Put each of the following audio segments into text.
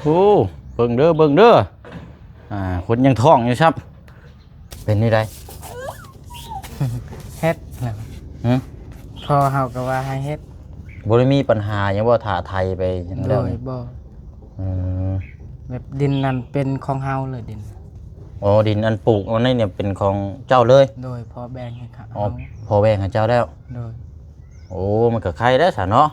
ໂອ້ ເບິ່ງເດີ ເບິ່ງເດີ ອ່າ ຄົນຍັງທ້ອງຢູ່ຊ້ຳ. ເປັນແນວໃດ? ເຮັດແລ້ວ. ຫື? ພໍ່ເຮົາກໍວ່າໃຫ້ເຮັດ. ບໍ່ໄດ້ມີບັນຫາຫຍັງບໍ່ ຖ້າໄຖໄປຫຍັງແລ້ວ? ໂດຍ ບໍ່. ອືມ ແບບດິນນັ້ນເປັນຂອງເຮົາເລີຍ ດິນ. ອໍ ດິນອັນປູກອັນນີ້ເນຍເປັນຂອງເຈົ້າເລີຍ? ໂດຍ ພໍ່ແບ່ງໃຫ້ເຂົາ. ອໍ ເຮົາ ພໍ່ແບ່ງໃຫ້ເຈົ້າແລ້ວ? ໂດຍ. ໂອ້ ມັນກໍໄຄແລ້ວຊະເນາະ.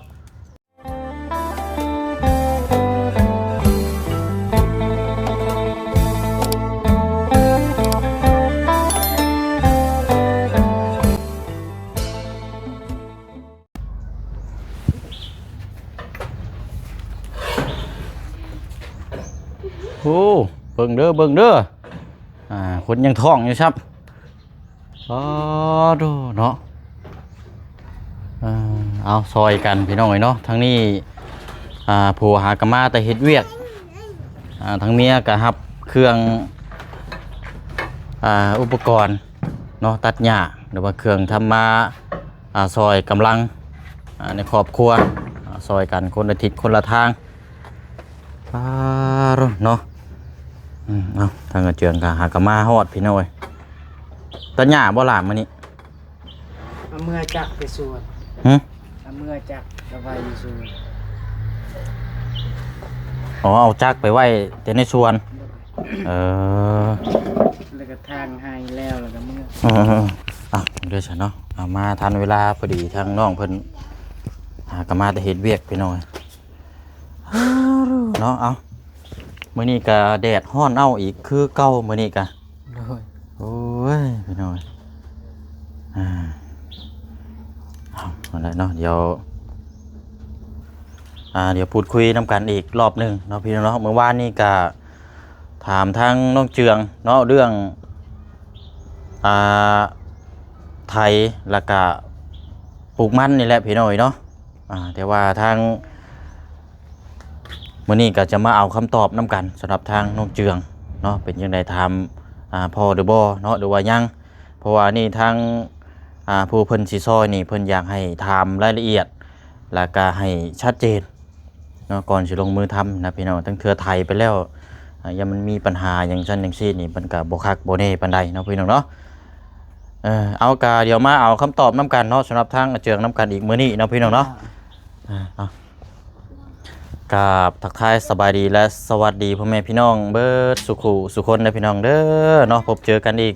ໂອ້ ເບິ່ງເດີ ເບິ່ງເດີ ອ່າ ຄົນຍັງທ້ອງຢູ່ຊ້ຳ. ອໍ ໂດເນາະ ເອີ ເອົາ ຊ່ອຍກັນພີ່ນ້ອງເອີຍເນາະ. ທາງນີ້ ອ່າ ຜົວຫາກໍມາແຕ່ເຮັດວຽກ ອ່າ ທາງເມຍກໍຮັບເຄື່ອງ ອ່າ ອຸປະກອນເນາະ ຕັດຫຍ້າ ຫຼືວ່າເຄື່ອງທຳມາ ອ່າ ຊ່ອຍກຳລັງ ອ່າ ໃນຄອບຄົວ ອ່າ ຊ່ອຍກັນຄົນລະທິດຄົນລະທາງ. ປາໂຣເນາະ ອືມ ເອົາ ທາງອາເຈືອງກໍຫາກໍມາຮອດພີ່ນ້ອງເອີຍ. ຕັດຫຍ້າບໍ່ຫຼ້າມື້ນີ້? ເອົາເມືອຈັກໄປສວນ. ຫຶ? ເອົາເມືອຈັກໄປໄວ້ຢູ່ສວນ. ອໍ ເອົາຈັກໄປໄວ້ແຕ່ໃນສວນ. ໂດຍ. ເອີ ແລ້ວກໍທາງໄຮ່ແລ້ວ ແລ້ວກໍເມືອ. ເອີ ເອົາເດີຊັ້ນເນາະ ເອົາ ມາທັນເວລາພໍດີ ທາງນ້ອງເພິ່ນຫາກໍມາແຕ່ເຮັດວຽກພີ່ນ້ອງເນາະ. ເອົາ ມື້ນີ້ກໍແດດຮ້ອນເອົາອີກຄືເກົ່າ ມື້ນີ້ກໍ. ໂດຍ. ໂອ້ຍ ພີ່ນ້ອງ ອ່າ ເອົາ ເອົາລະເນາະ ດຽວ ອ່າ ດຽວພູດຄຸຍນຳກັນອີກລອບໜຶ່ງເນາະ ພີ່ນ້ອງເນາະ. ມື້ວານນີ້ກໍຖາມທາງນ້ອງເຈືອງເນາະ ເລື່ອງ ອ່າ ໄຖ ແລ້ວກະປູກມັນນີ້ແຫຼະພີ່ນ້ອງເນາະ. ອ່າ ແຕ່ວ່າທາງ ມື້ນີ້ກໍຈະມາເອົາຄຳຕອບນຳກັນ ສຳລັບທາງນ້ອງເຈືອງເນາະ ເປັນຈັ່ງໃດ ຖາມ ອ່າ ພໍຫຼືບໍ່ເນາະ ຫຼືວ່າຍັງ. ເພາະວ່ານີ້ທາງ ອ່າ ຜູ້ເພິ່ນຊິຊ່ອຍນີ້ ເພິ່ນຢາກໃຫ້ຖາມລາຍລະອຽດ ແລ້ວກະໃຫ້ຊັດເຈນ ເນາະ ກ່ອນຊິລົງມືທຳນະພີ່ນ້ອງ. ທັງເທື່ອໄຖໄປແລ້ວ ອ່າ ຢ່າມັນມີບັນຫາຫຍັງຊັ້ນຈັ່ງຊີ້ນີ້ ມັນກະບໍ່ຄັກບໍ່ແນ່ປານໃດເນາະພີ່ນ້ອງເນາະ. ເອີ ເອົາ ກະດຽວມາເອົາຄຳຕອບນຳກັນເນາະ ສຳລັບທາງອາເຈືອງນຳກັນອີກມື້ນີ້ເນາະພີ່ນ້ອງເນາະ. ອ່າ ເອົາ ກາບທັກທາຍສະບາຍດີ ແລະ ສະຫວັດດີພໍ່ແມ່ພີ່ນ້ອງເບິດສູ່ຄູ່ສູ່ຄົນເດີພີ່ນ້ອງເດີເນາະ. ພົບເຈີກັນອີກ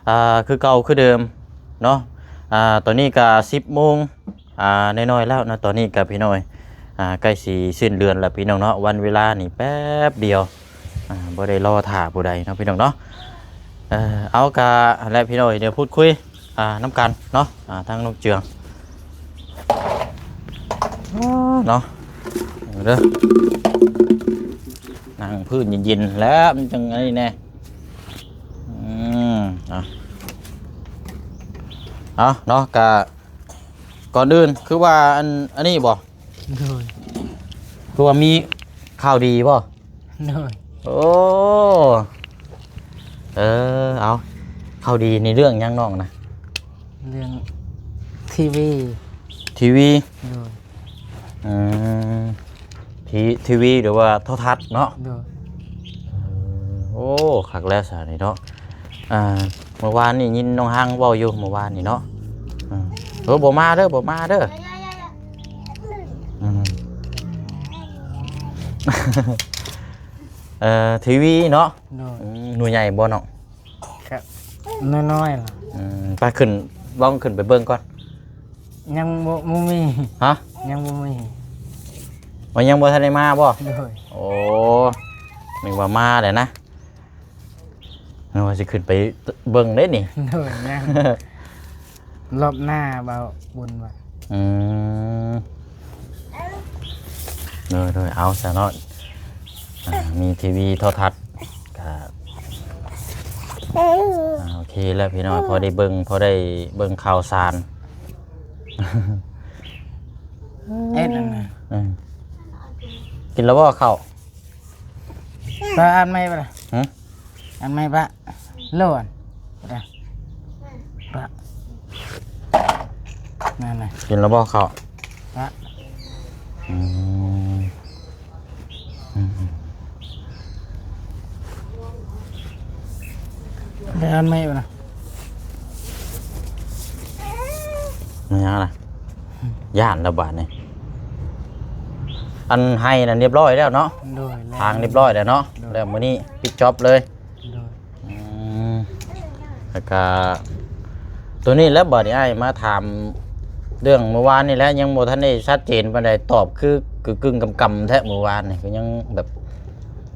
ອ່າ ຄືເກົ່າຄືເດີມເນາະ. ອ່າ ຕອນນີ້ກະສິບໂມງ ອ່າ ໜ້ອຍໆແລ້ວເນາະ ຕອນນີ້ກໍພີ່ນ້ອງ ອ່າ ໃກ້ຊິສິ້ນເດືອນແລ້ວພີ່ນ້ອງເນາະ. ວັນເວລານີ້ແປັບດຽວ ອ່າ ບໍ່ໄດ້ລໍຖ້າຜູ້ໃດເນາະພີ່ນ້ອງເນາະ. ເອີ ເອົາ ກະຫັ້ນແຫຼະພີ່ນ້ອງ ດຽວພູດຄຸຍ ອ່າ ນຳກັນເນາະ ອ່າ ທາງນ້ອງເຈືອງ ເນາະ ເດີ ນັ່ງພື້ນເຢັນໆແລ້ວ ມັນຈັ່ງອັນນີ້ແດ່. ອືມ ເອົາ ເອົາເນາະ ກະ ກ່ອນອື່ນ ຄືວ່າ ອັນ ອັນນີ້ບໍ່? ໂດຍ. ຄືວ່າມີຂ່າວດີບໍ່? ໂດຍ. ໂອ້ ເອີ ເອົາ ຂ່າວດີໃນເລື່ອງຫຍັງນ້ອງນະ? ເລື່ອງທີວີ. ທີວີ? ໂດຍ. ອືມ ທີ ທີວີ ຫຼືວ່າໂທລະທັດເນາະ? ໂດຍ. ເອີ ໂອ້ ຄັກແລ້ວຊະນີ້ເນາະ. ອ່າ ເມື່ອວານນີ້ຍິນນ້ອງຮັງເວົ້າຢູ່ ເມື່ອວານນີ້ເນາະ. ເອີ ເອີ ບໍ່ມາເດີ ບໍ່ມາເດີ. ອືມ ເອີ ທີວີເນາະ? ໂດຍ. ອືມ ໜ່ວຍໃຫຍ່ບໍ່ນ້ອງ? ກະນ້ອຍໆລະ. ອືມ ໄປຂຶ້ນ ລອງຂຶ້ນໄປເບິ່ງກ່ອນ. ຍັງບໍ່ ບໍ່ມີ. ຮະ? ຍັງບໍ່ມີ. ວ່າຍັງບໍ່ທັນໄດ້ມາບໍ່? ໂດຍ. ໂອ້ ນຶກວ່າມາແລ້ວນະ. ເອີ ວ່າຊິຂຶ້ນໄປເບິ່ງເດ້ນີ້. ໂດຍ ຍັງ ລອບໜ້າເວົ້າບຸນວ່າ. ອືມ ໂດຍໆ ເອົາຊະເນາະ. ອ່າ ມີທີວີໂທລະທັດ ກະ ອ່າ ໂອເຄແລ້ວພີ່ນ້ອງ ພໍໄດ້ເບິ່ງ ພໍໄດ້ເບິ່ງຂ່າວສານ. ເຮັດອັນນັ້ນ. ອືມ ກິນແລ້ວບໍ່ເຂົ້າ? ປະ ອັນໃໝ່ປະ? ຫຶ? ອັນໃໝ່ປະ? ໂລອັນ ປະ ປະ ນັ້ນນະ. ກິນແລ້ວບໍ່ເຂົ້າ? ປະ. ອືມ ອືມ ຢ້ານໄໝວະນະ? ແມ່ນຫຍັງລະ? ຢ້ານລະບາດນີ້. ອັນໄຮ່ນັ້ນຮຽບຮ້ອຍແລ້ວເນາະ? ໂດຍ. ທາງຮຽບຮ້ອຍແລ້ວເນາະ? ໂດຍ. ແລ້ວມື້ນີ້ປິດຈອບເລີຍ? ໂດຍ. ອືມ ແລ້ວກະ ໂຕນີ້ແຫຼະ ບາດນີ້ອ້າຍມາຖາມເລື່ອງມື້ວານນີ້ແຫຼະ ຍັງບໍ່ທັນໄດ້ຊັດເຈນປານໃດ ຕອບຄືກຶ່ງໆກຳໆແທ້ມື້ວານນີ້ ຄືຍັງແບບ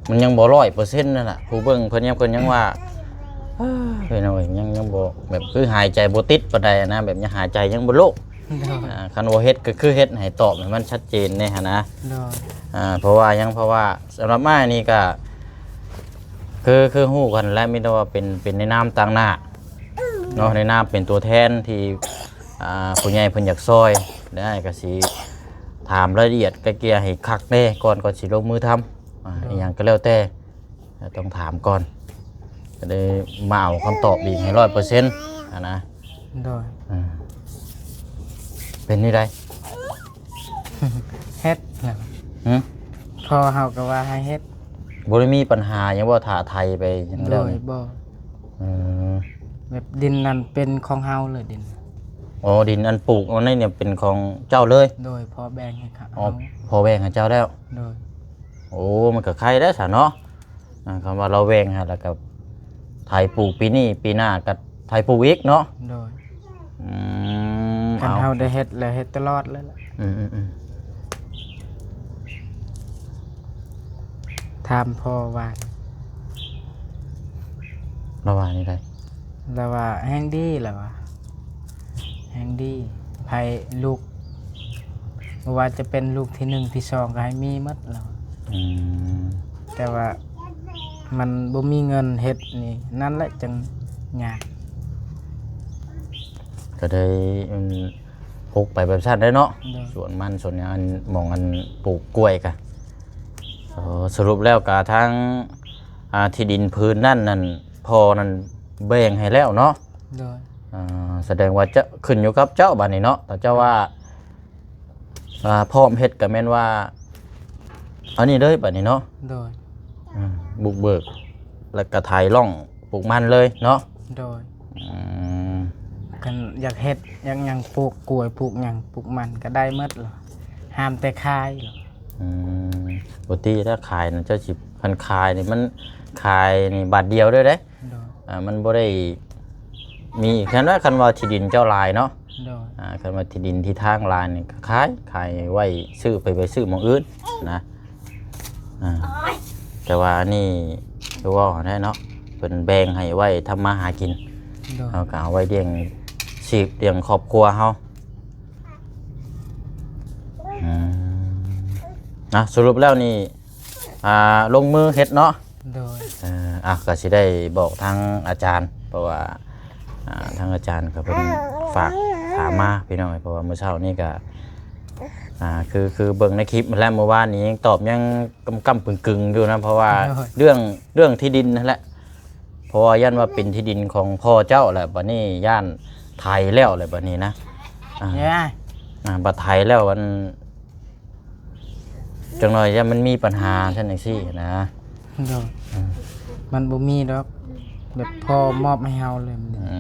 ມັນຍັງບໍ່ຮ້ອຍເປີເຊັນນັ້ນນະ ຜູ້ເບິ່ງເພິ່ນຍັງ ເພິ່ນຍັງວ່າ ເອີ ພີ່ນ້ອງເອີຍ ຍັງ ຍັງບໍ່ ແບບຄືຫາຍໃຈບໍ່ຕິດປານໃດນະ ແບບຍັງຫາຍໃຈຍັງບໍ່ໂລງ. ໂດຍ. ອ່າ ຄັນວ່າເຮັດກໍຄືເຮັດໃຫ້ຕອບໃຫ້ມັນຊັດເຈນແດ່ຫັ້ນນະ. ໂດຍ. ອ່າ ເພາະວ່າຫຍັງ ເພາະວ່າສຳລັບອ້າຍນີ້ກໍ ຄື ຄືຮູ້ກັນແຫຼະ ມີແຕ່ວ່າເປັນ ເປັນໃນນາມຕາງໜ້າເນາະ ໃນນາມເປັນຕົວແທນທີ່ ອ່າ ຜູ້ໃຫຍ່ເພິ່ນຢາກຊ່ອຍ ແລ້ວອ້າຍກໍຊິຖາມລາຍລະອຽດໄກ່ເກ່ຍໃຫ້ຄັກແດ່ກ່ອນ ກ່ອນຊິລົງມືທຳ ອ່າ ໂດຍ. ອີ່ຫຍັງກໍແລ້ວແຕ່ ຕ້ອງຖາມກ່ອນ ກໍເລີຍມາເອົາຄຳຕອບອີກໃຫ້ຮ້ອຍເປີເຊັນຫັ້ນນະ. ໂດຍ. ອ່າ ເປັນແນວໃດ? ເຮັດແລ້ວ. ຫື? ພໍ່ເຮົາກໍວ່າໃຫ້ເຮັດ. ບໍ່ໄດ້ມີບັນຫາຫຍັງບໍ່ ຖ້າໄຖໄປຫຍັງແລ້ວ? ໂດຍ ບໍ່. ອືມ ແບບດິນນັ້ນເປັນຂອງເຮົາເລີຍ ດິນ. ອໍ ດິນອັນປູກອັນນີ້ເນຍເປັນຂອງເຈົ້າເລີຍ? ໂດຍ. ພໍ່ແບ່ງໃຫ້ເຂົາ. ອໍ ເອົາ ພໍ່ແບ່ງໃຫ້ເຈົ້າແລ້ວ? ໂດຍ. ໂອ້ ມັນກໍໄຄແລ້ວຊະເນາະ. ອ່າ ຄຳວ່າລາວແບ່ງໃຫ້ ແລ້ວກໍໄຖປູກປີນີ້ ປີໜ້າກໍໄຖປູກອີກເນາະ? ໂດຍ. ອືມ ຄັນເຮົາໄດ້ເຮັດແລ້ວ ເຮັດຕະຫຼອດເລີຍລະ. ອືມໆໆ ຖາມພໍ່ວ່າ ລາວວ່າແນວໃດ? ລາວວ່າແຮ່ງດີ ລາວວ່າແຮ່ງດີ ໃຜລູກ ບໍ່ວ່າຈະເປັນລູກທີໜຶ່ງ ທີສອງ ກໍໃຫ້ມີໝົດ ລາວວ່າ. ອືມ ແຕ່ວ່າມັນບໍ່ມີເງິນເຮັດນີ້ ນັ້ນແຫຼະຈັ່ງຍາກ. ກໍໄດ້ ອືມ ປົກໄປແບບຊັ້ນໄດ້ເນາະ. ໂດຍ. ສວນມັນ ສວນຫຍັງ ອັນ ໝ່ອງອັນປູກກ້ວຍກະ. ເອີ ສະຫຼຸບແລ້ວກະທາງ ອ່າ ທີ່ດິນພື້ນນັ້ນນັ້ນ ພໍ່ນັ້ນແບ່ງໃຫ້ແລ້ວເນາະ? ໂດຍ. ອ່າ ສະແດງວ່າຈະຂຶ້ນຢູ່ກັບເຈົ້າບາດນີ້ເນາະ ຖ້າເຈົ້າວ່າ ອ່າ ພ້ອມເຮັດກໍແມ່ນວ່າ ອັນນີ້ເລີຍບາດນີ້ເນາະ? ໂດຍ. ອືມ ບຸກເບີກ ແລ້ວກໍໄຖລ່ອງ ປູກມັນເລີຍເນາະ? ໂດຍ. ອືມ ຄັນຢາກເຮັດ ຢາກຫຍັງ ປູກກ້ວຍ ປູກຫຍັງ ປູກມັນກໍໄດ້ໝົດລະ ຫ້າມແຕ່ຂາຍລະ. ອືມ ບໍ່ຕິ ຖ້າຂາຍນະ ເຈົ້າຊິ ຄັນຂາຍນີ້ ມັນຂາຍນີ້ບາດດຽວເດີ້ເດ້. ໂດຍ. ອ່າ ມັນບໍ່ໄດ້ມີ ຄັນວ່າ ຄັນວ່າທີ່ດິນເຈົ້າຫຼາຍເນາະ? ໂດຍ. ອ່າ ຄັນວ່າທີ່ດິນທີ່ທາງຫຼາຍນີ້ກໍຂາຍ ຂາຍໄວ້ຊື້ ໄປ ໄປຊື້ໝ່ອງອື່ນນະ. ອ່າ ແຕ່ວ່າອັນນີ້ຄືເວົ້າຫັ້ນແຫຼະເນາະ ເພິ່ນແບ່ງໃຫ້ໄວ້ທຳມາຫາກິນ. ໂດຍ. ເຮົາກໍເອົາໄວ້ລ້ຽງຊີບ ລ້ຽງຄອບຄົວເຮົາ. ອືມ ນະ ສະຫຼຸບແລ້ວນີ້ ອ່າ ລົງມືເຮັດເນາະ? ໂດຍ. ເອີ ອ່ະ ກໍຊິໄດ້ບອກທາງອາຈານ ເພາະວ່າ ອ່າ ທາງອາຈານກໍເພິ່ນຝາກຖາມມາ ພີ່ນ້ອງເອີຍ ເພາະວ່າມື້ເຊົ້ານີ້ກໍ ອ່າ ຄື ຄືເບິ່ງໃນຄລິບຫັ້ນແຫຼະ ມື້ວານນີ້ຍັງຕອບຍັງກ້ຳໆກຶ່ງໆຢູ່ນະ ເພາະວ່າ ໂດຍ ເລື່ອງ ເລື່ອງທີ່ດິນຫັ້ນແຫຼະ ເພາະວ່າຢ້ານວ່າເປັນທີ່ດິນຂອງພໍ່ເຈົ້າແຫຼະ ບັດນີ້ຢ້ານໄຖແລ້ວແຫຼະ ບັດນີ້ນະ. ອ່າ ເອີ ອ່າ ບັດໄຖແລ້ວ ອັນ ຈັກໜ້ອຍຢ້ານມັນມີປັນຫາຊັ້ນຈັ່ງຊີ້ນະ. ໂດຍ. ອືມ ມັນບໍ່ມີດອກ ແບບພໍ່ມອບໃຫ້ເຮົາເລີຍ. ອື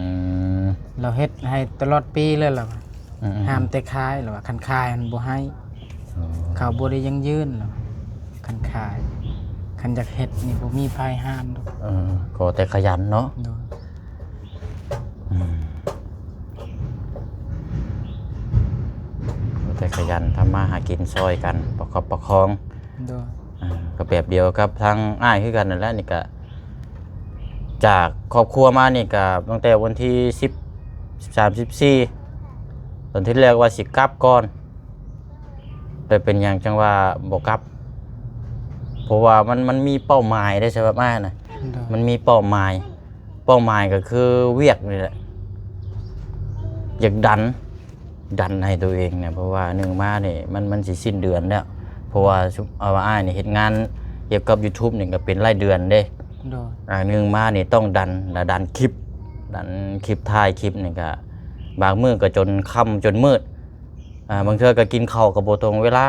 ມ ລາວເຮັດໃຫ້ຕະຫຼອດປີເລີຍລະ ອືມໆ ຫ້າມແຕ່ຂາຍລະວ່າ ຄັນຂາຍຫັ້ນບໍ່ໃຫ້. ອໍ ເຂົາບໍ່ໄດ້ຢັ້ງຢືນລະວ່າ ຄັນຂາຍ ຄັນຢາກເຮັດນີ້ບໍ່ມີໃຜຫ້າມດອກ. ເອີ ຂໍແຕ່ຂະຫຍັນເນາະ. ໂດຍ. ອືມ ແຕ່ຂະຫຍັນທຳມາຫາກິນຊ່ອຍກັນ ປະຄັບປະຄອງ. ໂດຍ. ອ່າ ກໍແບບດຽວກັບທາງອ້າຍຄືກັນນັ້ນແຫຼະ ນີ້ກະ ຈາກຄອບຄົວມານີ້ກະຕັ້ງແຕ່ວັນທີສິບ ສິບສາມ ສິບສີ່ ຕອນທີ່ແລກວ່າຊິກັບກ່ອນ ແຕ່ເປັນຫຍັງຈັ່ງວ່າບໍ່ກັບ? ເພາະວ່າມັນ ມັນມີເປົ້າໝາຍເດ້ ສຳລັບອ້າຍນະ. ໂດຍ. ມັນມີເປົ້າໝາຍ ເປົ້າໝາຍກໍຄືວຽກນີ້ແຫຼະ ຢາກດັນ ດັນໃຫ້ຕົວເອງນະ ເພາະວ່າໜຶ່ງມານີ້ ມັນ ມັນຊິສິ້ນເດືອນແລ້ວ ເພາະວ່າ ເອົາວ່າອ້າຍນີ້ເຮັດງານກ່ຽວກັບ YouTube ນີ້ກໍເປັນລາຍເດືອນເດ້. ໂດຍ. ອ່າ ໜຶ່ງມານີ້ຕ້ອງດັນ ລະດັນຄລິບ ດັນຄລິບ ຖ່າຍຄລິບນີ້ກໍບາງມື້ກໍຈົນຄ່ຳຈົນມືດ. ອ່າ ບາງເທື່ອກໍກິນເຂົ້າກໍບໍ່ຕົງເວລາ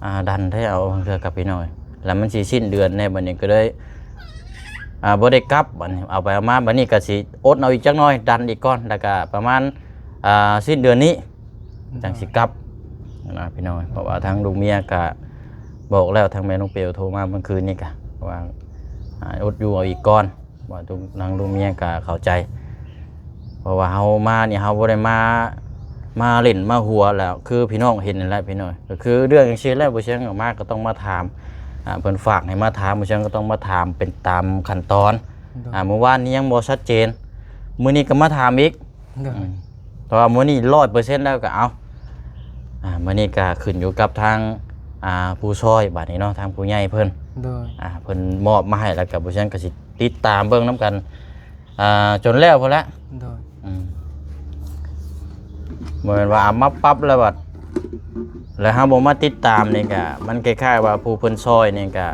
ອ່າ ດັນແທ້ເອົາ ບາງເທື່ອກໍພີ່ນ້ອງ ແລ້ວມັນຊິສິ້ນເດືອນແດ່ ບັດນີ້ກໍເລີຍ ອ່າ ອ່າ ບໍ່ໄດ້ກັບ ບັດນີ້ເອົາໄປເອົາມາ ບັດນີ້ກໍຊິອົດເອົາອີກຈັກໜ້ອຍ ດັນອີກກ່ອນ ແລ້ວກໍປະມານ ອ່າ ສິ້ນເດືອນນີ້ ຈັ່ງຊິກັບນະພີ່ນ້ອງ. ເພາະວ່າທາງລູກເມຍກໍບອກແລ້ວ ທາງແມ່ນ້ອງເປວໂທມາເມື່ອຄືນນີ້ກໍວ່າ ອ່າ ອົດຢູ່ເອົາອີກກ່ອນ ວ່າທາງລູກເມຍກໍເຂົ້າໃຈ. ເພາະວ່າເຮົາມານີ້ ເຮົາບໍ່ໄດ້ມາ ມາຫຼິ້ນມາຫົວແຫຼະ ຄືພີ່ນ້ອງເຫັນນັ້ນແຫຼະພີ່ນ້ອງ. ກໍຄືເລື່ອງຈັ່ງຊີ້ແຫຼະ ບໍ່ເຊີງອອກມາກໍຕ້ອງມາຖາມ ອ່າ ເພິ່ນຝາກໃຫ້ມາຖາມ ບໍ່ເຊີງກໍຕ້ອງມາຖາມເປັນຕາມຂັ້ນຕອນ. ໂດຍ ອ່າ ມື້ວານນີ້ຍັງບໍ່ຊັດເຈນ ມື້ນີ້ກໍມາຖາມອີກ. ໂດຍ ອືມ ແຕ່ວ່າມື້ນີ້ຮ້ອຍເປີເຊັນແລ້ວກໍເອົາ ອ່າ ມື້ນີ້ກໍຂຶ້ນຢູ່ກັບທາງ ອ່າ ຜູ້ຊ່ອຍບາດນີ້ເນາະ ທາງຜູ້ໃຫຍ່ເພິ່ນ. ໂດຍ ອ່າ ເພິ່ນມອບມາໃຫ້ ແລ້ວກໍບໍ່ເຊີງກໍຊິຕິດຕາມເບິ່ງນຳກັນ ອ່າ ຈົນແລ້ວພຸ້ນແຫຼະ. ໂດຍ ອືມ ບໍ່ແມ່ນວ່າເອົາມາປັບແລ້ວບັດ ແລ້ວເຮົາບໍ່ມາຕິດຕາມນີ້ກະ ມັນຄ້າຍໆວ່າຜູ້ເພິ່ນຊ່ອຍນີ້ກະ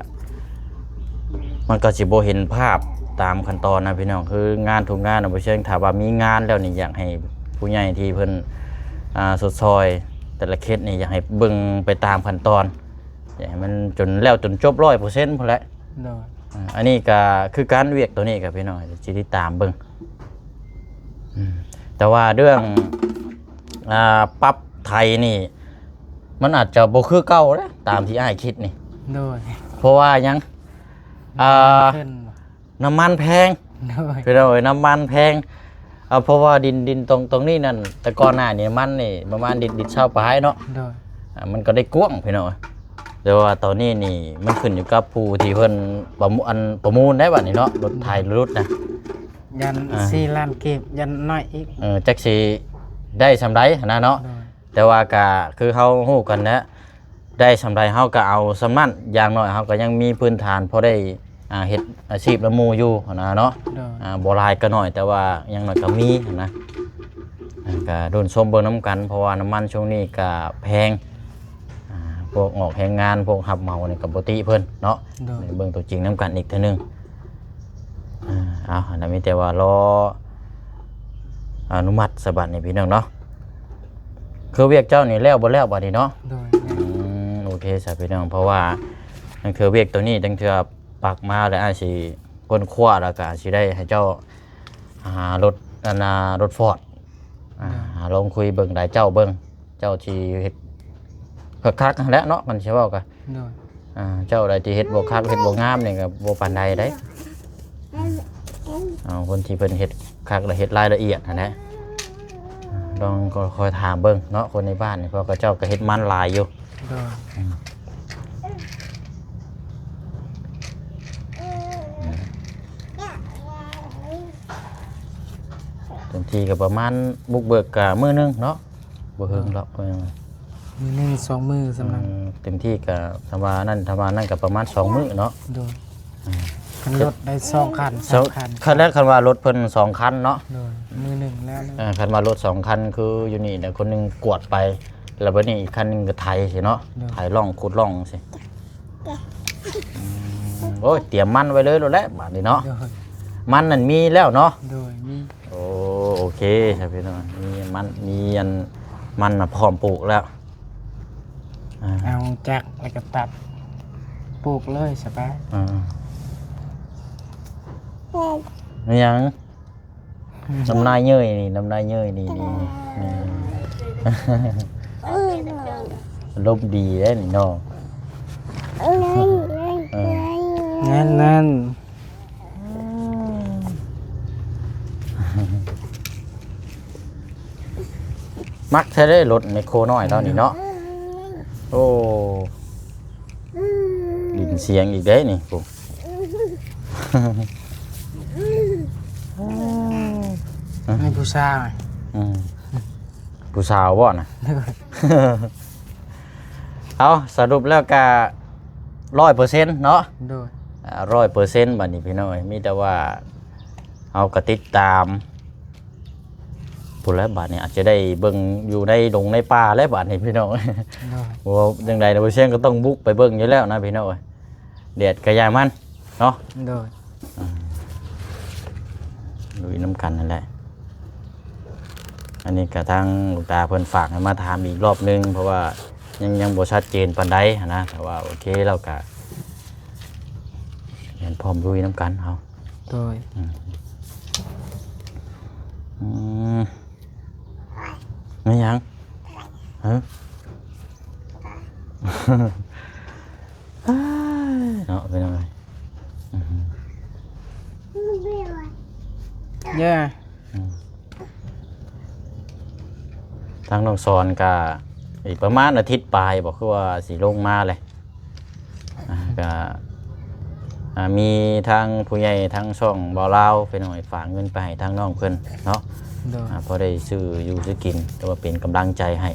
ມັນກໍຊິບໍ່ເຫັນພາບຕາມຂັ້ນຕອນນະພີ່ນ້ອງ. ຄືງານທຸກງານນະ ບໍ່ເຊີງ ຖ້າວ່າມີງານແລ້ວນີ້ ຢາກໃຫ້ຜູ້ໃຫຍ່ທີ່ເພິ່ນ ອ່າ ຊົດຊ່ອຍແຕ່ລະເຂດນີ້ ຢາກໃຫ້ເບິ່ງໄປຕາມຂັ້ນຕອນ ຢາກໃຫ້ມັນຈົນແລ້ວຈົນຈົບຮ້ອຍເປີເຊັນພຸ້ນແຫຼະ. ໂດຍ ອ່າ ອັນນີ້ກໍຄືກັນ ວຽກໂຕນີ້ກໍພີ່ນ້ອງຊິຕິດຕາມເບິ່ງ. ອືມ ແຕ່ວ່າເລື່ອງ ອ່າ ປັບໄຖນີ້ ມັນອາດຈະບໍ່ຄືເກົ່າເດ້ ຕາມທີ່ອ້າຍຄິດນີ້. ໂດຍ ເພາະວ່າຫຍັງ? ອ່າ ນ້ຳມັນຂຶ້ນ ນ້ຳມັນແພງ. ໂດຍ ພີ່ນ້ອງເອີຍ ນ້ຳມັນແພງ. ເອົາ ເພາະວ່າດິນ ດິນຕົງ ຕົງນີ້ນັ້ນ ແຕ່ກ່ອນໜ້ານີ້ມັນນີ້ປະມານລິດ ລິດຊາວປາຍເນາະ. ໂດຍ ອ່າ ມັນກໍໄດ້ກວ້າງພີ່ນ້ອງເອີຍ. ແຕ່ວ່າຕອນນີ້ນີ້ມັນຂຶ້ນຢູ່ກັບຜູ້ທີ່ເພິ່ນປະມູ ອັນ ປະມູນໄດ້ບັດນີ້ເນາະ ລົດໄຖ ອືມ ລົດນະ ຢ້ານ ອ່າ ສີ່ລ້ານກີບ ຢ້ານໜ້ອຍອີກ. ເອີ ຈັກຊິໄດ້ສ່ຳໃດຫັ້ນນະເນາະ. ໂດຍ ແຕ່ວ່າກະຄືເຮົາຮູ້ກັນແຫຼະ ໄດ້ສ່ຳໃດເຮົາກະເອົາສ່ຳນັ້ນ ຢ່າງໜ້ອຍເຮົາກະຍັງມີພື້ນຖານພໍໄດ້ ອ່າ ເຮັດອາຊີບນຳໝູ່ຢູ່ຫັ້ນນະເນາະ. ໂດຍ ອ່າ ບໍ່ຫຼາຍກໍໜ້ອຍ ແຕ່ວ່າຢ່າງໜ້ອຍກໍມີຫັ້ນນະ. ອ່າ ກໍລຸ້ນຊົມເບິ່ງນຳກັນ ເພາະວ່ານ້ຳມັນຊ່ວງນີ້ກໍແພງ ອ່າ ພວກອອກແຮງງານ ພວກຮັບເໝົານີ້ກໍບໍ່ຕິເພິ່ນເນາະ. ໂດຍ ເບິ່ງຕົວຈິງນຳກັນອີກເທື່ອໜຶ່ງ. ອ່າ ເອົາ ອັນນັ້ນມີແຕ່ວ່າລໍອະນຸມັດສະບັດນີ້ພີ່ນ້ອງເນາະ. ຄືວຽກເຈົ້ານີ້ແລ້ວບໍ່ແລ້ວບັດນີ້ເນາະ? ໂດຍ ອືມ ໂອເຄຊະພີ່ນ້ອງ ເພາະວ່າລາງເທື່ອວຽກໂຕນີ້ ລາງເທື່ອປັກມາແລ້ວ ອ້າຍຊິຄົ້ນຄວ້າ ແລ້ວກໍຊິໄດ້ໃຫ້ເຈົ້າ ອ່າ ລົດ ອັນນ່າ ລົດຟອດ ອ່າ ໂດຍ ລອງຄຸຍເບິ່ງ ໄດ້ເຈົ້າເບິ່ງ ເຈົ້າຊິເຮັດຄັກໆຫັ້ນແຫຼະເນາະ ຄັນຊິເວົ້າກໍ. ໂດຍ ອ່າ ເຈົ້າໃດທີ່ເຮັດບໍ່ຄັກ ເຮັດບໍ່ງາມນີ້ກໍບໍ່ປານໃດເດ້. ເອົາ ຄົນທີ່ເພິ່ນເຮັດຄັກ ແລະ ເຮັດລາຍລະອຽດຫັ້ນແຫຼະ. ລອງ ກໍຄອຍຖາມເບິ່ງເນາະ ຄົນໃນບ້ານນີ້ ເພາະເຂົາເຈົ້າກໍເຮັດມັນຫຼາຍຢູ່. ໂດຍ ອືມ ເຕັມທີ່ກໍປະມານບຸກເບີກກະມື້ໜຶ່ງເນາະ ບໍ່ເຖິງດອກ. ມື້ໜຶ່ງສອງມື້ສ່ຳນັ້ນ. ເອີ ເຕັມທີ່ກໍ ຖ້າວ່ານັ້ນ ຖ້າວ່ານັ້ນກໍປະມານສອງມື້ເນາະ. ໂດຍ ອືມ ຄັນລົດໄດ້ສອງຄັນ ສາມຄັນ ຄັນແລກ ຄັນວ່າລົດເພິ່ນສອງຄັນເນາະ. ໂດຍ ມື້ໜຶ່ງແລ້ວ. ເອີ ຄັນວ່າລົດສອງຄັນ ຄືຢູ່ນີ້ນະ ຄົນໜຶ່ງກວາດໄປ ແລ້ວບັດນີ້ອີກຄັນໜຶ່ງກໍໄຖຊີ້ເນາະ. ໂດຍ ໄຖລ່ອງ ຂຸດລ່ອງຊີ້. ອືມ ໂອ້ຍ ຕຽມມັນໄວ້ເລີຍໂລດແຫຼະບາດນີ້ເນາະ. ໂດຍ ມັນນັ້ນມີແລ້ວເນາະ. ໂດຍ ມີ. ໂອ້ ໂອເຄຊະພີ່ນ້ອງ ມີມັນ ມີອັນ ມັນນະພ້ອມປູກແລ້ວ. ອ່າ ເອົາຈັກແລ້ວກໍຕັດ ປູກເລີຍສະບາຍ. ອ່າ ມີຫຍັງ? ອືມ ນ້ຳລາຍເຍີ້ຍນີ້ ນ້ຳລາຍເຍີ້ຍນີ້ ນີ້ ນີ້ ອາລົມດີເດ້ນີ້ເນາະ. ເອີ ນັ້ນໆ ມັກແທ້ເດ້ລົດແມັກໂຄນ້ອຍລາວນີ້ເນາະ. ໂອ້ ໄດ້ຍິນສຽງອີກເດ້ນີ້ ຜູ້ ໃຫ້ຜູ້ສາວ. ອືມ ຜູ້ສາວບໍ່ນະ? ໂດຍ ເອົາ ສະຫຼຸບແລ້ວກະຮ້ອຍເປີເຊັນເນາະ. ໂດຍ ອ່າ ຮ້ອຍເປີເຊັນ ບັດນີ້ພີ່ນ້ອງເອີຍ ມີແຕ່ວ່າເຮົາກໍຕິດຕາມ ພຸ້ນແຫຼະ ບາດນີ້ອາດຈະໄດ້ເບິ່ງຢູ່ໃນດົງໃນປ່າແລ້ວບາດນີ້ພີ່ນ້ອງ. ໂດຍ ບໍ່ວ່າຈັ່ງໃດນະ ບໍ່ສຽງກໍຕ້ອງບຸກໄປເບິ່ງຢູ່ແລ້ວນະພີ່ນ້ອງເອີຍ. ແດດກໍຢ່າມັນເນາະ. ໂດຍ ອ່າ ລຸຍນຳກັນນັ້ນແຫຼະ. ອັນນີ້ກໍທາງຫຼວງຕາເພິ່ນຝາກໃຫ້ມາຖາມອີກລອບໜຶ່ງ ເພາະວ່າຍັງ ຍັງບໍ່ຊັດເຈນປານໃດຫັ້ນນະ ແຕ່ວ່າໂອເຄ ລາວກໍແມ່ນພ້ອມລຸຍນຳກັນເຮົາ. ໂດຍ ອືມ ອືມ ແມ່ນຫຍັງ? ຮະ? ເນາະ ເປັນຫຍັງ? ອືມ ຢ່າ ອືມ ທາງນ້ອງສອນກະອີກປະມານອາທິດປາຍບໍ ຄືວ່າຊິລົງມາແຫຼະ. ອ່າ ກະ ອ່າ ມີທາງຜູ້ໃຫຍ່ທາງຊ່ອງເວົ້າລາວ ພີ່ນ້ອງ ຝາກເງິນໄປໃຫ້ທາງນ້ອງເພິ່ນເນາະ. ໂດຍ ອ່າ ພໍໄດ້ຊື້ຢູ່ຊື້ກິນ ແຕ່ວ່າເປັນກຳລັງໃຈໃຫ້.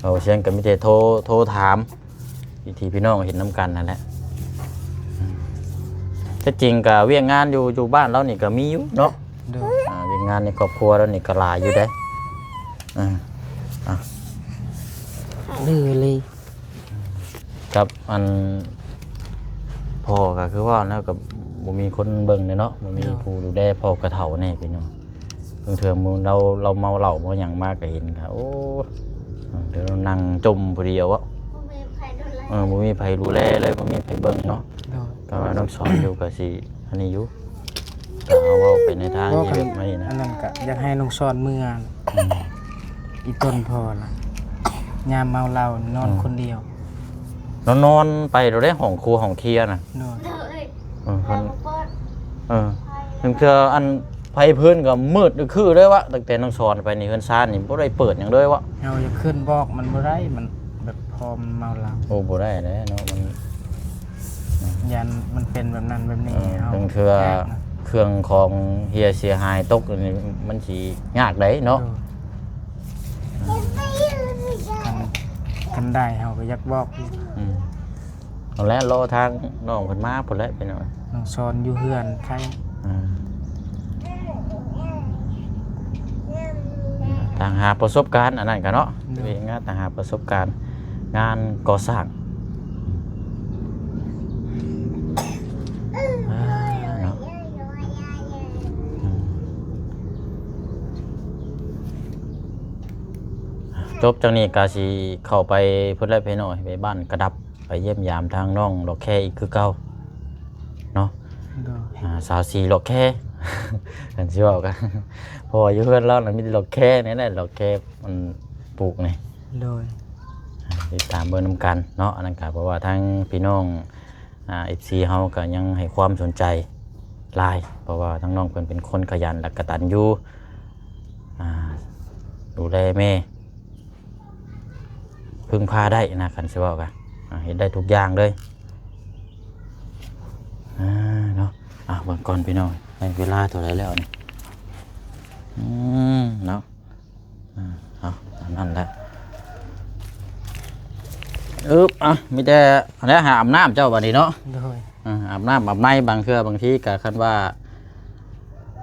ເວົ້າຊຽງກະມີແຕ່ໂທ ໂທຖາມພີ່ໆ ພີ່ນ້ອງເຫັນນຳກັນນັ້ນແຫຼະ. ແທ້ຈິງກະວຽກງານຢູ່ ຢູ່ບ້ານລາວນີ້ກະມີຢູ່ເນາະ. ໂດຍ ອ່າ ວຽກງານໃນຄອບຄົວລາວນີ້ກະຫຼາຍຢູ່ເດ້. ເອີ ອ່າ ເລີຍ ກັບອັນ ພໍ່ກໍຄືວ່າແລ້ວ ກໍບໍ່ມີຄົນເບິ່ງເດ້ເນາະ ບໍ່ມີ ໂດຍ ຜູ້ດູແລ ພໍ່ກໍເຖົ້າແດ່ພີ່ນ້ອງ. ບາງເທື່ອໝູ່ລາວ ລາວເມົາເຫຼົ້າເມົາຫຍັງມາກໍເຫັນກໍ ໂອ້ ເດີ ນັ່ງຈົ່ມຜູ້ດຽວເນາະ ບໍ່ມີໃຜດູແລ ເອີ ບໍ່ມີໃຜດູແລເລີຍ ບໍ່ມີໃຜເບິ່ງເນາະ. ໂດຍ ກໍວ່ານ້ອງສອນຢູ່ກໍຊິອັນນີ້ຢູ່ ກໍເຮົາເວົ້າໄປໃນທາງທີ່ແບບນີ້ນະ ອັນນັ້ນກໍຢາກໃຫ້ນ້ອງສອນເມືອ ອືມ ອີ່ຕົນພໍ່ລະ ຍາມເມົາເຫຼົ້ານອນ ອືມ ຄົນດຽວ ນອນໆ ໄປໂລດເດ້ ຫ້ອງຄົວຫ້ອງເຄຍນະ. ໂດຍ ເອີ ເພິ່ນ ເອີ ເຖິງເທື່ອອັນໄຟພື້ນກໍມືດຄືເລີຍວະ ຕັ້ງແຕ່ນ້ອງສອນໄປນີ້ ເຮືອນຊານນີ້ບໍ່ໄດ້ເປີດຫຍັງເລີຍວະ. ເຮົາຢາກຂຶ້ນບອກມັນບໍ່ໄດ້ ມັນແບບ ພໍມັນເມົາເຫຼົ້າ ໂອ້ ບໍ່ໄດ້ແລ້ວເນາະ ມັນ ຢ້ານມັນເປັນແບບນັ້ນແບບນີ້ ເອີ ເຮົາ ເຖິງເທື່ອ ຍາກນະ ເຄື່ອງຂອງເຫຍເສຍຫາຍຕົກນີ້ ມັນຊິຍາກໄດ໋ເນາະ. ໂດຍ ຄັນ ຄັນໄດ້ເຮົາກໍຢາກບອກຢູ່ ອືມ. ເອົາແຫຼະ ລໍທາງນ້ອງເພິ່ນມາພຸ້ນແຫຼະພີ່ນ້ອງ. ນ້ອງສອນຢູ່ເຮືອນໄຄ ອ່າ ຕ່າງຫາປະສົບການ ອັນນັ້ນກະເນາະ ໂດຍ ເຮັດງານຕ່າງຫາປະສົບການ ງານກໍ່ສ້າງ ອ່າ ເນາະ ອືມ ຈົບຈາກນີ້ກະຊິເຂົ້າໄປພຸ້ນແຫຼະພີ່ນ້ອງ ໄປບ້ານກະດັບ ໄປຢ້ຽມຢາມທາງນ້ອງຫຼອກແຄອີກຄືເກົ່າເນາະ. ໂດຍ ອ່າ ສາວສີ່ຫຼອກແຄ ຄັນຊິເວົ້າກັນ ເພາະວ່າຢູ່ເຮືອນລາວນະມີແຕ່ຫຼອກແຄນີ້ແຫຼະ ຫຼອກແຄມັນປູກນີ້. ໂດຍ ອ່າ ຕິດຕາມເບິ່ງນຳກັນເນາະ. ອັນນັ້ນກະເພາະວ່າທາງພີ່ນ້ອງ ອ່າ ເອັຟຊີ ເຮົາກໍຍັງໃຫ້ຄວາມສົນໃຈຫຼາຍ ເພາະວ່າທາງນ້ອງເພິ່ນເປັນຄົນຂະຫຍັນ ແລະ ກະຕັນຢູ່ ອ່າ ດູແລແມ່ ເພິ່ງພາໄດ້ນະ ຄັນຊິເວົ້າກະ ອ່າ ເຮັດໄດ້ທຸກຢ່າງເລີຍ ອ່າ ເນາະ. ອ່າ ເບິ່ງກ່ອນພີ່ນ້ອງ ໃຫ້ເວລາເທົ່າໃດແລ້ວນີ້ ອືມ ເນາະ. ອ່າ ເອົາ ຕາມນັ້ນແຫຼະ ອຶບ ອ່ະ ມີແຕ່ອັນນັ້ນ ຫາອາບນ້ຳເຈົ້າບັດນີ້ເນາະ. ໂດຍ ອ່າ ອາບນ້ຳອາບໃນ ບາງເທື່ອບາງທີກໍຄັນວ່າ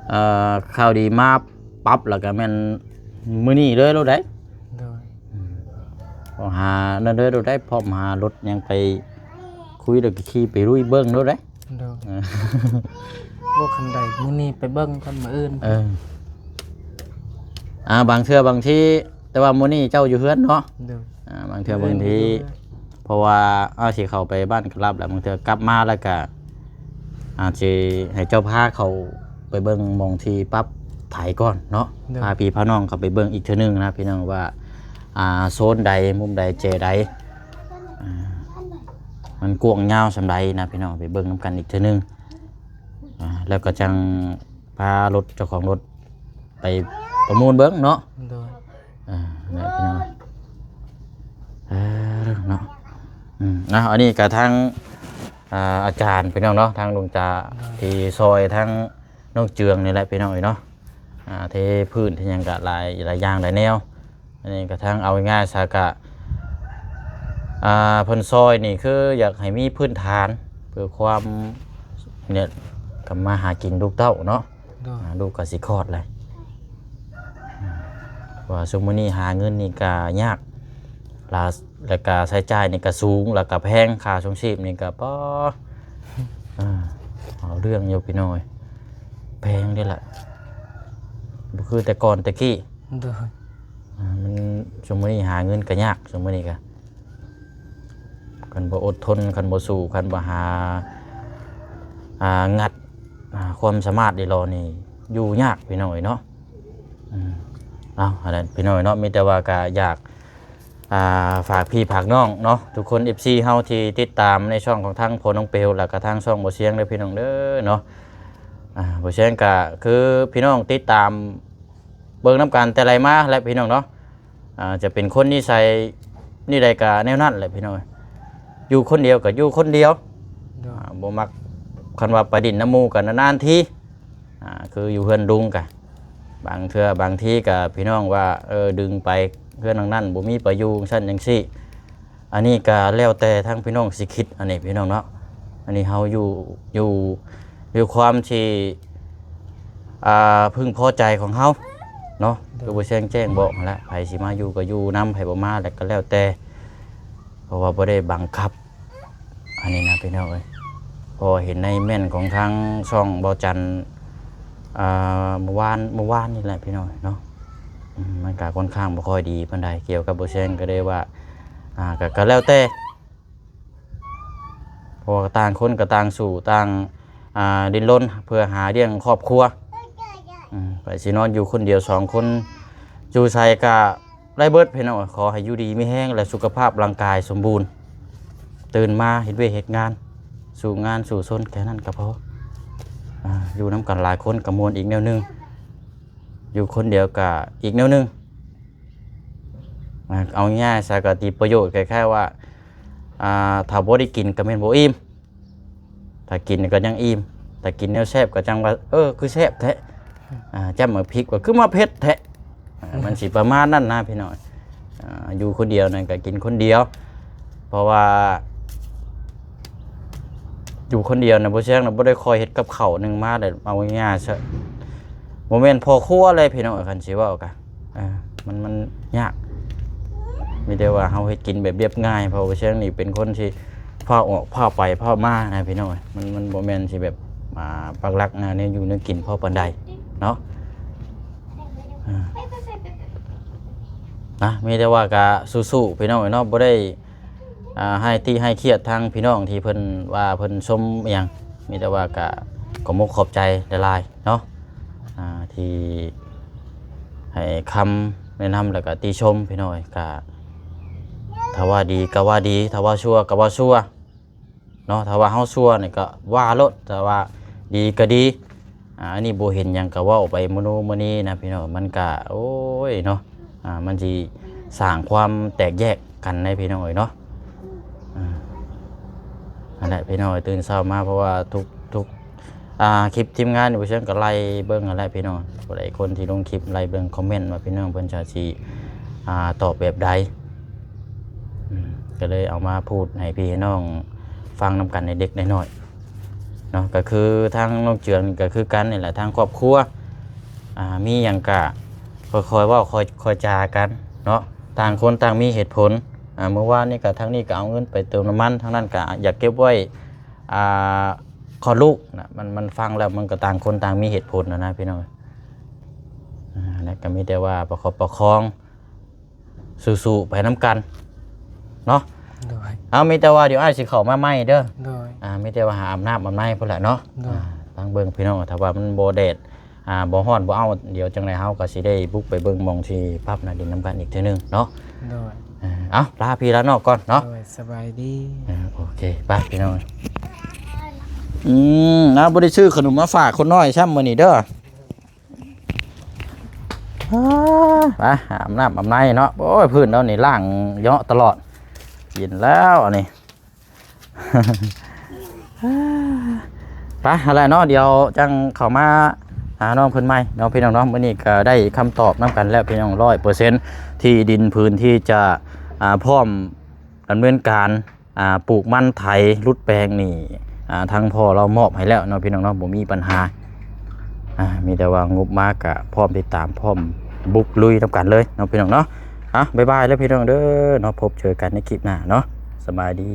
ເອີ ຂ່າວດີມາປັບ ແລ້ວກໍແມ່ນມື້ນີ້ເລີຍໂລດໃດ໋. ໂດຍ ອືມ ເພາະຫານັ້ນເລີຍໂລດໃດ໋ ພ້ອມຫາລົດຫຍັງໄປຄຸຍ ແລ້ວກໍຂີ່ໄປລຸຍເບິ່ງໂລດໃດ໋. ໂດຍ ເອີ ບໍ່ ຄັນໃດມື້ນີ້ໄປເບິ່ງກ່ອນ ມື້ອື່ນ ເອີ ອ່າ ບາງເທື່ອບາງທີ ແຕ່ວ່າມື້ນີ້ເຈົ້າຢູ່ເຮືອນເນາະ. ໂດຍ ອ່າ ບາງເທື່ອບາງທີ ເອີ ເພາະວ່າເຮົາຊິເຂົ້າໄປບ້ານກະລັບ ແລ້ວບາງເທື່ອກັບມາແລ້ວກະ ອາດຊິໃຫ້ເຈົ້າພາເຂົ້າໄປເບິ່ງໝ່ອງທີ່ປັບໄຖກ່ອນເນາະ. ໂດຍ ພາພີ່ພານ້ອງເຂົ້າໄປເບິ່ງອີກເທື່ອໜຶ່ງນະພີ່ນ້ອງ ວ່າ ອ່າ ໂຊນໃດ ມຸມໃດ ແຈໃດ ອ່າ ມັນກວ້າງຍາວສ່ຳໃດນະພີ່ນ້ອງ ໄປເບິ່ງນຳກັນອີກເທື່ອໜຶ່ງ. ອ່າ ແລ້ວກໍຈັ່ງພາລົດ ເຈົ້າຂອງລົດໄປປະມູນເບິ່ງເນາະ. ໂດຍ ອ່າ ນັ້ນແຫຼະພີ່ນ້ອງ ເອີ ເນາະ ອືມ ເນາະ. ອັນນີ້ກໍທາງ ອ່າ ອາຈານພີ່ນ້ອງເນາະ ທາງລຸງຈາ ໂດຍ ທີ່ຊ່ອຍທາງນ້ອງເຈືອງນີ້ແຫຼະພີ່ນ້ອງເອີຍເນາະ. ອ່າ ເທພື້ນເທຫຍັງກໍຫຼາຍ ຫຼາຍຢ່າງຫຼາຍແນວ. ອັນນີ້ກໍທາງ ເອົາງ່າຍໆຊະກະ ອ່າ ເພິ່ນຊ່ອຍນີ້ຄືຢາກໃຫ້ມີພື້ນຖານເພື່ອຄວາມ ນີ້ ທຳມາຫາກິນລູກເຕົ້າເນາະ. ໂດຍ ອ່າ ລູກກໍຊິຄອດແລ້ວ ວ່າຊຸມມື້ນີ້ຫາເງິນນີ້ກໍຍາກ ລະ ແລ້ວກໍໃຊ້ຈ່າຍນີ້ກໍສູງ ແລ້ວກໍແພງ ຄ່າຄອງຊີບນີ້ກໍ ປາ ອ່າ ເອົາເລື່ອງຢູ່ພີ່ນ້ອງເອີຍ ແພງເດ້ລະ ບໍ່ຄືແຕ່ກ່ອນແຕ່ກີ້. ໂດຍ ອ່າ ມັນ ຊຸມມື້ນີ້ຫາເງິນກໍຍາກ ຊຸມມື້ນີ້ກໍ ຄັນບໍ່ອົດທົນ ຄັນບໍ່ສູ້ ຄັນບໍ່ຫາ ອ່າ ງັດ ອ່າ ຄວາມສາມາດອີ່ຫຼໍ່ນີ້ຢູ່ຍາກພີ່ນ້ອງເອີຍເນາະ. ອືມ ເອົາ ຫັ້ນແຫຼະພີ່ນ້ອງເອີຍເນາະ ມີແຕ່ວ່າກະຢາກ ອ່າ ຝາກພີ່ຝາກນ້ອງເນາະ ທຸກຄົນ ເອັຟຊີ ເຮົາທີ່ຕິດຕາມໃນຊ່ອງຂອງທາງພໍ່ນ້ອງເປວ ແລ້ວກະທາງຊ່ອງບໍ່ຊຽງເດີພີ່ນ້ອງເດີເນາະ. ອ່າ ບໍ່ຊຽງກະຄືພີ່ນ້ອງຕິດຕາມເບິ່ງນຳກັນແຕ່ໄລມາແຫຼະພີ່ນ້ອງເນາະ. ອ່າ ຈະເປັນຄົນນິໄສນິໃດກະແນວນັ້ນແຫຼະພີ່ນ້ອງເອີຍ ຢູ່ຄົນດຽວກະຢູ່ຄົນດຽວ ໂດຍ ອ່າ ບໍ່ມັກ ຄັນວ່າໄປຫຼິ້ນນຳໝູ່ກະນານໆທີ ອ່າ ຄືຢູ່ເຮືອນລຸງກະ ບາງເທື່ອບາງທີກະພີ່ນ້ອງວ່າ ເອີ ດຶງໄປເຮືອນຫຼັງນັ້ນບໍ່ມີປະໂຫຍດ ຈັ່ງຊັ້ນຈັ່ງຊີ້. ອັນນີ້ກະແລ້ວແຕ່ທາງພີ່ນ້ອງຊິຄິດ ອັນນີ້ພີ່ນ້ອງເນາະ. ອັນນີ້ເຮົາຢູ່ ຢູ່ ຢູ່ຄວາມທີ່ ອ່າ ເພິ່ງພໍໃຈຂອງເຮົາເນາະ ໂດຍ ຄືບໍ່ແຊງແຈ້ງບອກຫັ້ນແຫຼະ ໃຜຊິມາຢູ່ກໍຢູ່ນຳ ໃຜບໍ່ມາແລ້ວກໍແລ້ວແຕ່ ເພາະວ່າບໍ່ໄດ້ບັງຄັບ ອັນນີ້ນະພີ່ນ້ອງເອີຍ. ເພາະວ່າເຫັນໃນເມັ້ນຂອງທາງຊ່ອງເບົາຈັນ ອ່າ ເມື່ອວານ ເມື່ອວານນີ້ແຫຼະພີ່ນ້ອງເນາະ ອືມ ມັນກະຄ່ອນຂ້າງບໍ່ຄ່ອຍດີປານໃດ ກ່ຽວກັບບໍ່ແຊງ ກໍເລີຍວ່າ ອ່າ ກະ ກະແລ້ວແຕ່ ເພາະວ່າຕ່າງຄົນກໍຕ່າງສູ້ ຕ່າງ ອ່າ ດີ້ນລົນເພື່ອຫາລ້ຽງຄອບຄົວ ອືມ ໃຜຊິນອນຢູ່ຄົນດຽວສອງຄົນ ຢູ່ໃສກະໄດ້ເບິດພີ່ນ້ອງ. ຂໍໃຫ້ຢູ່ດີມີແຮງ ແລະ ສຸຂະພາບຮ່າງກາຍສົມບູນ ຕື່ນມາເຮັດວຽກເຮັດງານ ສູ້ງານສູ້ຊົນ ແຄ່ນັ້ນກໍພໍ. ອ່າ ຢູ່ນຳກັນຫຼາຍຄົນກໍມ່ວນອີກແນວໜຶ່ງ ຢູ່ຄົນດຽວກໍອີກແນວໜຶ່ງ. ອ່າ ເອົາງ່າຍຊະ ກໍຕິປະໂຫຍດ ຄ້າຍໆວ່າ ອ່າ ຖ້າບໍ່ໄດ້ກິນກໍແມ່ນບໍ່ອີ່ມ ຖ້າກິນກໍຍັງອີ່ມ ຖ້າກິນແນວແຊບກໍຈັ່ງວ່າ ເອີ ຄືແຊບແທ້ ອ່າ ຈ້ຳໝາກພິກວ່າ ຄືມາເຜັດແທ້ ອ່າ ມັນຊິປະມານນັ້ນນະພີ່ນ້ອງ. ອ່າ ຢູ່ຄົນດຽວນັ້ນກໍກິນຄົນດຽວ ເພາະວ່າຢູ່ຄົນດຽວນະ ບໍ່ແຊງນະ ບໍ່ໄດ້ຄ່ອຍເຮັດກັບເຂົ້າ ໜຶ່ງມາແລ້ວ ເອົາງ່າຍໆຊະ ບໍ່ແມ່ນພໍ່ຄົວເລີຍພີ່ນ້ອງ ຄັນຊິເວົ້າກະ ເອີ ມັນ ມັນຍາກ ມີແຕ່ວ່າເຮົາເຮັດກິນແບບລຽບງ່າຍ ເພາະວ່າແຊງນີ້ເປັນຄົນທີ່ຟ້າວອອກຟ້າວໄປຟ້າວມານະພີ່ນ້ອງ. ມັນ ມັນບໍ່ແມ່ນຊິແບບ ອ່າ ປັກຫຼັກ ອ່າ ແນວຢູ່ແນວກິນພໍປານໃດເນາະ. ອ່າ ນະ ມີແຕ່ວ່າກະສູ້ໆ ພີ່ນ້ອງເອີຍເນາະ ບໍ່ໄດ້ ອ່າ ໃຫ້ຕິໃຫ້ຄຽດທາງພີ່ນ້ອງທີ່ເພິ່ນວ່າເພິ່ນຊົມອີ່ຫຍັງ ມີແຕ່ວ່າກະຂໍຂອບມຸກຂອບໃຈຫຼາຍໆເນາະ ອ່າ ທີ່ໃຫ້ຄຳແນະນຳ ແລ້ວກະຕິຊົມພີ່ນ້ອງເອີຍ. ກະຖ້າວ່າດີກະວ່າດີ ຖ້າວ່າຊົ່ວກະວ່າຊົ່ວເນາະ ຖ້າວ່າເຮົາຊົ່ວນີ້ກະວ່າໂລດ ຖ້າວ່າດີກະດີ. ອ່າ ອັນນີ້ບໍ່ເຫັນຫຍັງກໍເວົ້າໄປໂມໂນໂມນີນະພີ່ນ້ອງ ມັນກະ ໂອ້ຍເນາະ ອ່າ ມັນຊິສ້າງຄວາມແຕກແຍກກັນໃນພີ່ນ້ອງເອີຍເນາະ. ອ່າ ນັ້ນແຫຼະພີ່ນ້ອງເອີຍ ຕື່ນເຊົ້າມາ ເພາະວ່າທຸກ ທຸກ ອ່າ ຄລິບທີມງານຢູ່ເຊິ່ງກໍໄລ່ເບິ່ງຫັ້ນແຫຼະພີ່ນ້ອງ ຜູ້ໃດຄົນທີ່ລົງຄລິບໄລ່ເບິ່ງຄອມເມັນວ່າພີ່ນ້ອງເພິ່ນຈະຊິ ອ່າ ຕອບແບບໃດ ອືມ ກໍເລີຍເອົາມາພູດໃຫ້ພີ່ໃຫ້ນ້ອງຟັງນຳກັນ ໃຫ້ເດັກໃຫ້ນ້ອຍ ເນາະ ກໍຄືທາງນ້ອງເຈືອງນີ້ກໍຄືກັນນີ້ແຫຼະ ທາງຄອບຄົວ ອ່າ ມີຫຍັງກະຄ່ອຍໆເວົ້າ ຄ່ອຍ ຄ່ອຍຈາກັນເນາະ ຕ່າງຄົນຕ່າງມີເຫດຜົນ. ອ່າ ມື້ວານນີ້ກະທາງນີ້ກະເອົາເງິນໄປເຕີມນ້ຳມັນ ທາງນັ້ນກະຢາກເກັບໄວ້ ອ່າ ຄອດລູກນະ ມັນ ມັນຟັງແລ້ວມັນກະຕ່າງຄົນຕ່າງມີເຫດຜົນນະ ນະພີ່ນ້ອງ. ອ່າ ແລ້ວກະມີແຕ່ວ່າປະຄັບປະຄອງ ສູ້ໆໄປນຳກັນເນາະ. ໂດຍ ເອົາ ມີແຕ່ວ່າດຽວອ້າຍຊິເຂົ້າມາໃໝ່ເດີ. ໂດຍ ອ່າ ມີແຕ່ວ່າຫາອາບນ້ຳອາບໃນພຸ້ນແຫຼະເນາະ. ໂດຍ ອ່າ ຟັງເບິ່ງພີ່ນ້ອງ ຖ້າວ່າມັນບໍ່ແດດ ອ່າ ບໍ່ຮ້ອນບໍ່ເອົາ ດຽວຈັ່ງໃດເຮົາກໍຊິໄດ້ບຸກໄປເບິ່ງໝ່ອງທີ່ປັບໜ້າດິນນຳກັນອີກເທື່ອໜຶ່ງເນາະ. ໂດຍ ອ່າ ເອົາ ລາພີ່ລານ້ອງກ່ອນເນາະ. ໂດຍ ສະບາຍດີ. ອ່າ ໂອເຄ ໄປພີ່ນ້ອງ. ອືມ ເອົາ ບໍ່ໄດ້ຊື້ຂະໜົມມາຝາກຄົນນ້ອຍຊ້ຳມື້ນີ້ເດີ. ອ່າ ໄປອາບນ້ຳອາບໃນເນາະ. ໂອ້ຍ ພື້ນລາວນີ້ລ້າງເຍາະຕະຫຼອດ ເຢັນແລ້ວອັນນີ້. ໄປຫັ້ນແຫຼະເນາະ ດຽວຈັ່ງເຂົ້າມາຫານ້ອງເພິ່ນໃໝ່ເນາະ ພີ່ນ້ອງເນາະ. ມື້ນີ້ກໍໄດ້ຄຳຕອບນຳກັນແລ້ວ ພີ່ນ້ອງ ຮ້ອຍເປີເຊັນ ທີ່ດິນພື້ນທີ່ຈະ ອ່າ ພ້ອມດຳເນີນການ ອ່າ ປູກມັນໄຖ ຫຼຸດແປງນີ້ ອ່າ ທາງພໍ່ລາວມອບໃຫ້ແລ້ວເນາະ ພີ່ນ້ອງເນາະ ບໍ່ມີປັນຫາ. ອ່າ ມີແຕ່ວ່າງົບມາກະພ້ອມຕິດຕາມ ພ້ອມບຸກລຸຍນຳກັນເລີຍເນາະ ພີ່ນ້ອງເນາະ. ອ່ະ ບາຍບາຍເດີພີ່ນ້ອງເດີເນາະ ພົບເຈີກັນໃນຄລິບໜ້າເນາະ. ສະບາຍດີ.